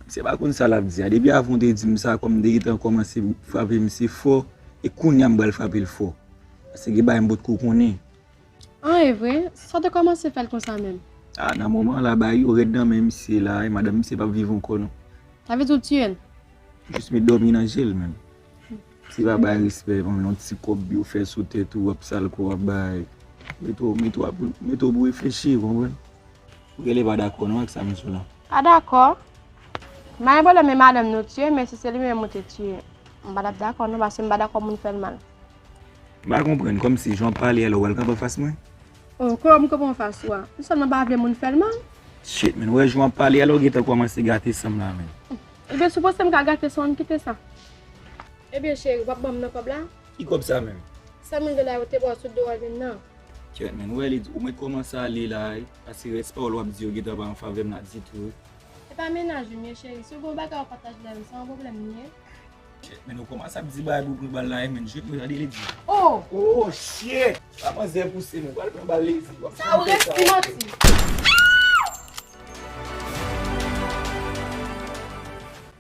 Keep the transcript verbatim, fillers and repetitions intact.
Misye pa konn sa l ap di a. Depi avan w te di m sa, kòm m te gentan kòmanse frape misye fò, e kounye a m pral frape l fò. Paske gen bagay m potko konnen. An, e vre? Sa w te kòmanse fè l konsa menm? A, nan moman la, bagay yo rèd nan men misye la, e madanm misye p ap viv ankò non. Sa vle di w tiye l? Jis met dòmi nan je l menm. Misye pa bay respè, yon ti kòb yo fè sou tèt ou, w ap sal kò w ap bay. Mete w, mete w pou reflechi, w konprann? Ou genlè pa dakò non ak sa m di w la. Pa dakò. M pa gen pwoblèm e madanm nou tiye, men si se li menm ou te tiye, m pa t ap dakò non, paske m pa dakò moun fè l mal. M pa konprann, kòmsi jan w ap pale a la, w pral kanpe anfas mwen? Oh, kòman m kanpe anfas ou a? M sèlman pa vle moun fè l mal. Shit, men, w wè jan w ap pale a la, w gentan kòmanse gate san m la, men. Ebyen, si w panse m ka gate san w, m kite sa. Ebyen, cheri, w ap ban m nan kòb la? Ki kòb sa menm? San mil dola yo te ba w sou do w al vin nan. Kyèt, men, w wè li di, ou mèt kòmanse ale la, wi. Paske rès pawòl w ap di yo gentan pa an favè m la ditou, wi. Se pa mennaj ou m ye, cheri. Si w gen yon bagay w ap pataje avè m, se yon pwoblèm m ye. Shit, men, ou kòmanse ap di bagay pou pran bal la, wi, men, jwèt mwen tande li di. Oh! Oh, shit! Pa manzè pouse, men, pral pran bal li di. W ap Sa ou res ti manti.